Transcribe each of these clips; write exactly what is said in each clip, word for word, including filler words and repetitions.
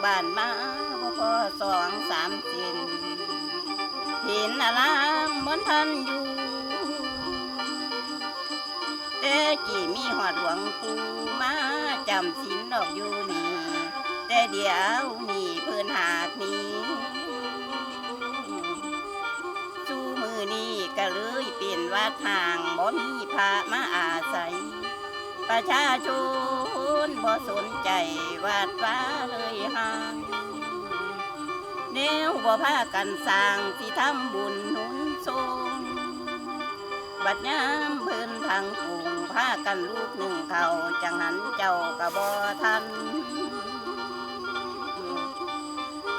บ้านมาบ่พอสองสามเส้น เห็นอารามบ่ทันอยู่ แต่กี้มีฮอดหลวงปู่มาจำศีลดอกอยู่นี่ แต่เดี๋ยวนี้เพิ่นหากหนี สู่มื้อนี้ก็เลยเป็นวัดฮ้าง บ่มีพระมาอาศัย ประชาชนบ่สนใจวัดวาเลยฮ้าง แนวบ่พากันสร้างสิทำบุญหนุนส่ง บัดยามเพิ่นพังปุงพากันลุกนึ่งข้าว จั่งหันเจ้าก็บ่ทัน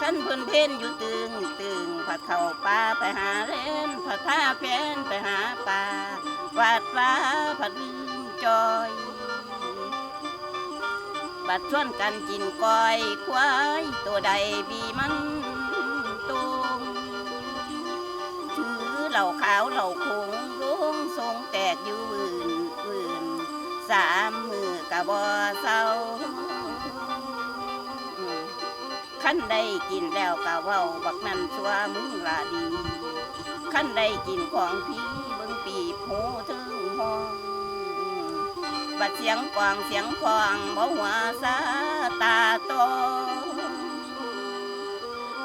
คันเพิ่นเพลอยู่ตึงตึง ผัดเข้าป่าไปหาแลน ผัดพาแฟนไปหาปลา วัดวาผัดลืมจ่อย บัดชวนกันกินก้อยควาย ตัวใดบีมันตุง ถือเหล้าขาวเหล้าขง ลงทรงแตกอยู่วื่นวื่น สามมื้อกะบ่เซา อืม คันได้กินแล้วกะเว้า บักนั่นชั่วมึงละดี คันได้กินของฟรี เบิ่งปีบหูเทิงห้อง บัดเสียงกลองเสียงพอง บ่หัวซาตาโต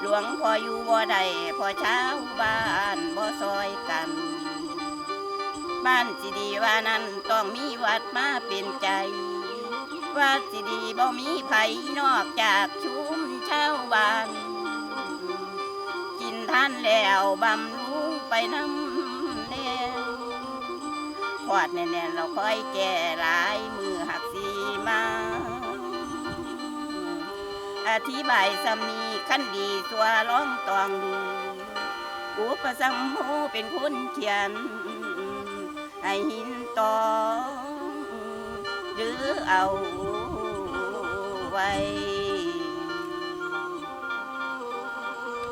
หลวงพ่ออยู่บ่ได้ เพราะชาวบ้านบ่ซอยกัน บ้านสิดีว่านั้นต้องมีวัดมาเป็นใจ วัดสิดีบ่มีไผนอกจากชุมชาวบ้าน กินทานแล้วบำรุงไปนำแน่ ขวดแน่นๆ เราค่อยแก่หลายมื้อหักสิมา อธิบายส่ำนี้ คันดีชั่วลองตองดู อุปสัมโมเป็นคนเขียน ให้หินตอง หรือเอาไว้